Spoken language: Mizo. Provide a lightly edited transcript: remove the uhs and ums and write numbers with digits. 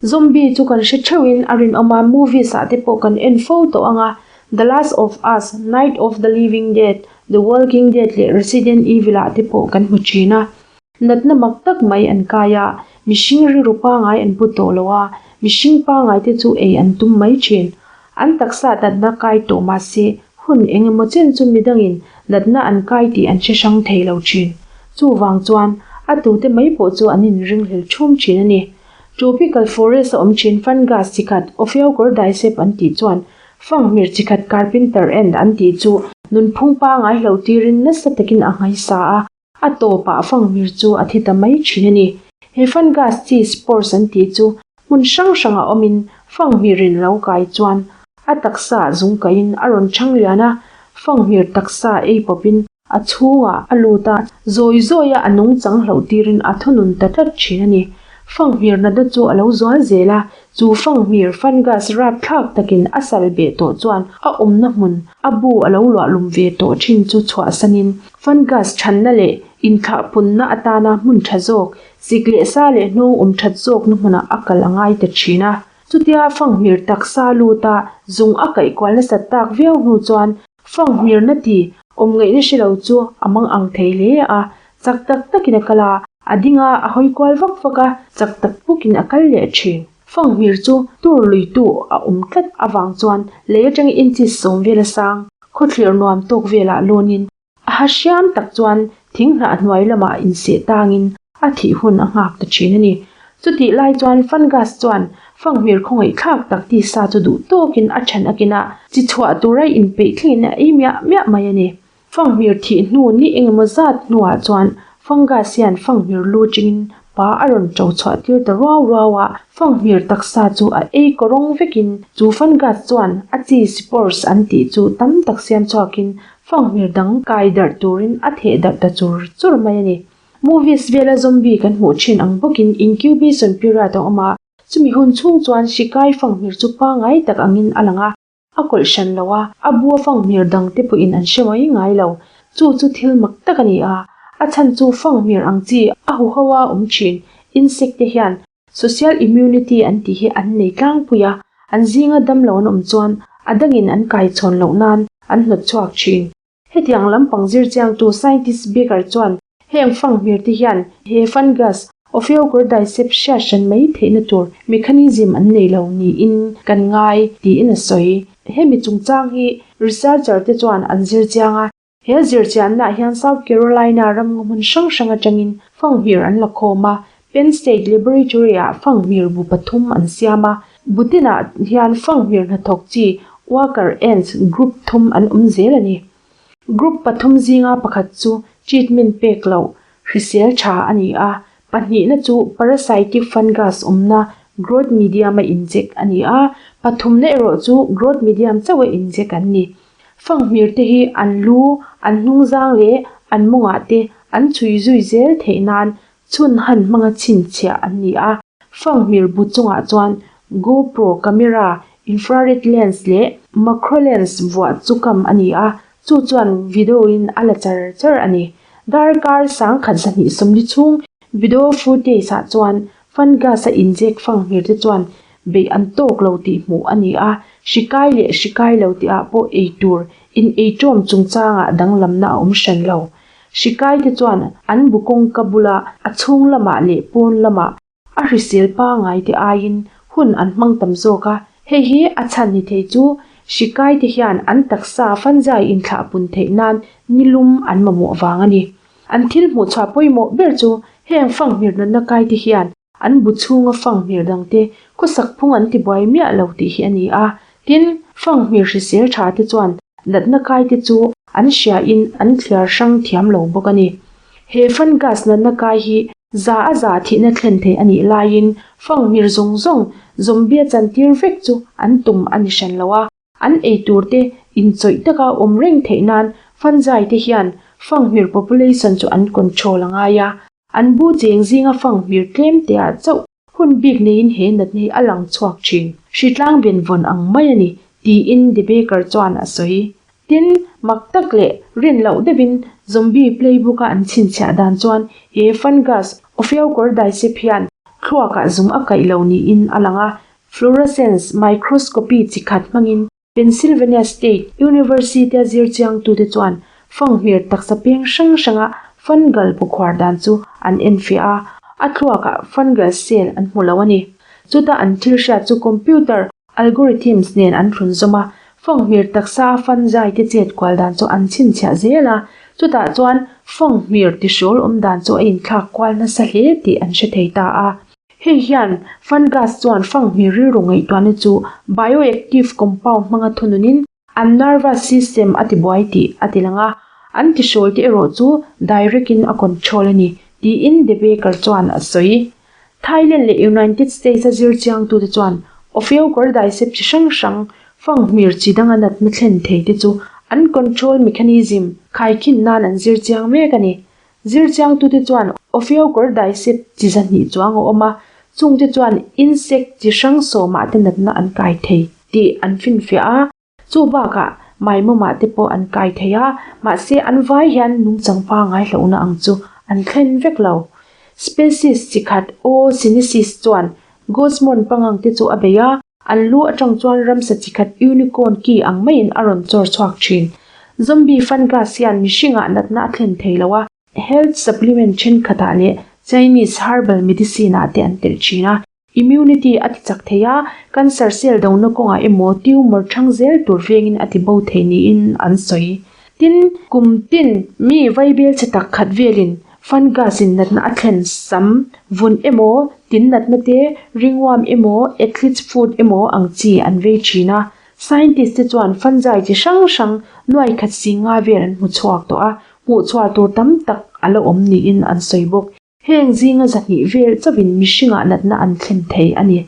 Zombie chu kan hre theuhin a rinawm a, movies ah te pawh kan en fo tawh ang a, The Last of Us, Night of the Living Dead, The Walking Dead leh Resident Evil ah te pawh kan hmu thin a. Natna mak tak mai an kai a, mihring rilru pangai an pu tawh lo a, mihring pangai te chu ei an tum mai thin. An taksa natna kai tawh mahse, hun eng emaw chen chu midangin natna an kai tih an hre hrang thei lo thin. Chuvang chuan, a tute mai pawh chu an inringhlel thum thin a ni. Tropical forest a awm thin fungus chi khat Ophiocordyceps an tih chuan fanghmir chi khat carpenter ant an tih chu nunphung pangai hlo tirin nasa takin a nghaisa a, a tawpah fanghmir chu a thi ta mai thin a ni. He fungus chi spores an tih chu hmun hrang hrangah awmin fanghmirin lo kai chuan a taksa zung kaihin a rawn chhang lian a, fanghmir taksa ei pawpin A chhungah a lut a, zawi zawia a nungchang hloh tirin a thunun ta tlat thin a ni. Fanghmir natna chu a lo zual zel a, chu fanghmir fungus rapthlak takin a sal beh tawh chuan a awmna hmun a bu a lo luahlum ve tawh thin chu chhuahsanin fungus thanna leh inthlahpunna atana hmun tha zawk, sik leh sa leh hnawng awm that zawkna hmunah a kal a ngai ta thin a. Chutia fanghmir taksa luta zung a kaihkual nasat tak viau hnu chuan Fanghmirna ti awm ngaihna hre lo chu a mang ang thei hle a, chak tak takin a kal a, a ding a, a hawi kual vak vak a, chak tak bawkin a kal leh thin. Fanghmir chu tur luitu a awm tlat avang chuan lei atanga inches 10 vel a sang, khawthlir nuam tawk velah lawnin a ha hriam tak chuan thing hnah hnuai lamah inseh tangin a thih hun a nghak ta thin a ni. Chutih lai chuan fungus chuan fanghmir khawngaih thlak tak tisa chu duh tawkin a then akin a, chi chhuah tura inpeih thlengin a ei miah miah mai a ni. Fanghmir thih hnu ni engemaw zat hnuah chuan fungus hian fanghmir lu chingin pa a rawn to chhuah tir ta ruau ruau a, fanghmir taksa chu a ei kawrawng vekin chu fungus chuan a chi spores an tih chu tam tak siam chhuakin fanghmir dang kai darh turin a theh darh ta chur chur mai a ni. Movies vela zombie kan hmuh thin ang bawkin incubation period a awm a, chumi hun chhung chuan hrikai fanghmir chu pangai tak angin a lang a, a kawlh hran lo a, a bua fanghmir dang te pawhin an hre mai ngai lo. Chu chu thil mak tak a ni a, a chhan chu fanghmir ang chi a huho a awm thin insect te hian social immunity an tih hi an nei tlangpui a, an zinga damlo an awm chuan a dangin an kaichhawn loh nan an hnawt chhuak thin. Hetiang lampang zirchiangtu scientist Baker chuan heng fanghmir te hian he fungus Ophiocordyceps hriat hran mai theihna tur mechanism an nei lo niin kan ngai tiin a sawi. Hemi chungchang hi researcher te chuan an zirchiang a, he zirchiannaah hian South Carolina ram ngaw hmun hrang hrang atangin fanghmir an la khawm a, Penn State Laboratory-ah fanghmir bu pathum an siam a, bu tinah hian fanghmir hnathawk chi worker ants group thum an awm zel a ni. Group pathum zinga pakhat chu treatment pek loh hrisel tha a ni a, pahnihna chu parasitic fungus awmna growth medium-a inject a ni a, pathumna erawh chu growth medium chauha inject an ni. Fanghmir te hi an lu, an hnungzang leh an mawngah te an chhui zui zel theih nan Chhun han hmanga chhinchhiah an ni a, fanghmir bu chungah chuan GoPro camera, infrared lens leh macro lens vuah chu kam a ni a, chu chuan video in a la char char a ni. Darkar 1220 chhung video footage ah chuan fungus a inject fanghmir te chuan beih an tawk lo tih hmuh a ni a, hri kai leh hri kai lo tihah pawh ei tur in eiṭawm chungchangah danglamna a awm hran lo. Hri te chuan an bu kawngka bula a chhung lamah leh pawn lamah a hrisel pangai te aiin hun an hmang tam zawk a, hei hi a chhan ni thei chu hri te hian an taksa fanzai inthlahpun theih nan nilum an mamawh vang a ni. An thil hmuh chhuah pawimawh ber chu heng fanghmir natna kai te hian an bu chhunga fanghmir dangte khawsak phung an tibuai miah lo tih hi a ni a, tin, fanghmir hrisel tha te chuan natna kai te chu an hriain an thliar hrang thiam lo bawk a ni. He fungus natna kai hi za a za thihna thlen thei a nih laiin fanghmir zawng zawng zombie a chantir vek chu an tum a ni hran lo a, an ei tur te inchawih taka awm reng theih nan fungi te hian fanghmir population chu an control a ngai a, an bu cheng zinga fanghmir tlem te ah chauh Hun bik neiin he natna hi a lang chhuak thin. Hritlang benvawn ang mai a ni, tiin De Baker chuan a sawi. Tin, mak tak leh rin loh deuhin zombie playbook-a an chhinchhiah dan chuan he fungus Ophiocordyceps hian Thluakah zung a kaih lo niin a lang a, fluorescence microscopy chi khat hmangin Pennsylvania State University-a zirchiangtute chuan fanghmir taksa peng hrang hranga fungal bu khuar dan chu an enfiah a, a thluakah fungal cell an hmu lo a ni. Chuta an thil hriat chu computer algorithms nen an thlunzawm a, fanghmir taksa a fungi te chet kual dan chu an chhinchhiah zel a, chutah chuan fanghmir tihrawl awm dan chu a inthlak kual nasa hle tih an hre thei ta a. Hei hian fungus chuan fanghmir rilru ngaihtuahna chu bioactive compound hmanga thununin an nervous system a tibuai tih a ti lang a, an tihrawl te erawh chu direct in a control a ni, tiin De Baker chuan a sawi. Thailand leh United States a zirchiangtute chuan Ophiocordyceps chi hrang hrang fanghmir chi danga natna thlen thei te chu an control mechanism khaikhin nan an zirchiang mek a ni. Zirchiangtute chuan Ophiocordyceps chi 200 chuang a awm a, chungte chuan insect chi hrang sawmah te natna an kai thei tih an finfiah a. Chu bakah maimawmah te pawh an kai thei a, mahse an vai hian nungchang pangngai hlauhna ang chu an thlen vek lo. Species chi khat O. Sinensis chuan Gosmon pangang te chu a bei a, an lu atang chuan ramsa chi khat unicorn ki ang maiin a rawn chawr chhuak thin. Zombie fungus hian mihringah natna a thlen thei lo a, health supplement thenkhatah leh Chinese herbal medicine ah te an telh thin a. Immunity a ti chak thei a, cancer cell dona kawngah emaw tumor thang zel tur vengin a ti bo thei niin an sawi. Tin, kum tin mi vaibel chhe tak khat velin fungus in natna a thlen sam, vun emaw, tin natna te, ringworm emaw, athlete's foot emaw ang chi an vei thin a. Scientist te chuan fungi chi hrang hrang nuai khat si nga vel an hmu chhuak tawh a, hmuhchhuah tur tam tak a la awm niin an sawi bawk. Heng zinga 200 vel chauhin mihringah natna an thlen thei a ni.